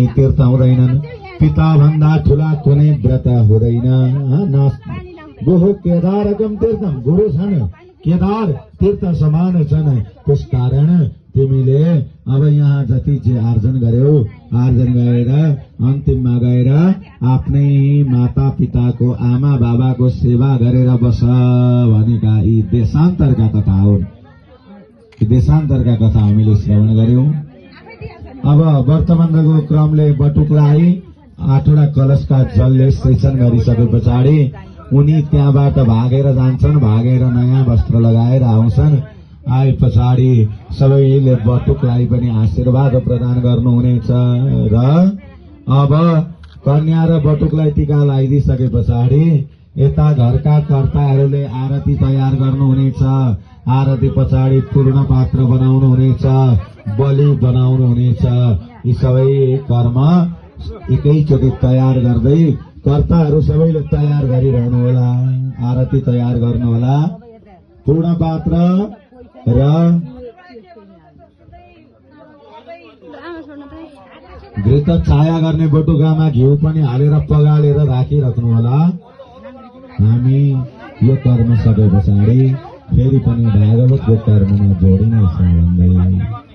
तीर्थ हुँदैनन्। पिता भन्दा ठुला कुनै व्रत हुँदैन। गुरु केदारकम तीर्थम, गुरु छन् केदार तीर्थ समान छन्। त्यसकारण तिमीले अब यहाँ जति चाहिँ आर्जन गर्यौ, आर्जन गरेर अन्तिममा गएर आफ्नै माता पिताको आमा बाबाको सेवा गरेर बस भनेका यी देशान्तरका कथा हुन्। देशान्तरका कथा हामीले श्रवण गर्यौं। अब वर्तमानको क्रमले बटुकलाई 8वटा कलशका जलले सिंचन गरिसके पछाडि उनी त्यहाँबाट भागेर जान्छन्। भागेर नयाँ वस्त्र लगाएर आउँछन्। आए पछाडि सबैले बटुकलाई पनि आशीर्वाद प्रदान गर्नुहुनेछ। र अब कन्या र बटुकलाई टीका लगाइदिसके पछाडि यता घरका कर्ताहरूले आरती तयार गर्नुहुनेछ। आरती पछाडि पूर्ण पात्र बनाउनुहुनेछ, बलि बनाउनुहुनेछ। यी सबै कर्म एकैचोटि तयार गर्दै कर्ताहरू सबैले तयार गरिरहनु होला। आरती तयार गर्नु होला। पूर्ण पात्र र घृत छाया गर्ने बटुकामा घिउ पनि हालेर पगालेर राखिराख्नु होला। हामी यो कर्म सके पछाडि फेरि पनि भागवतको कर्ममा जोडिनेछौँ भन्दै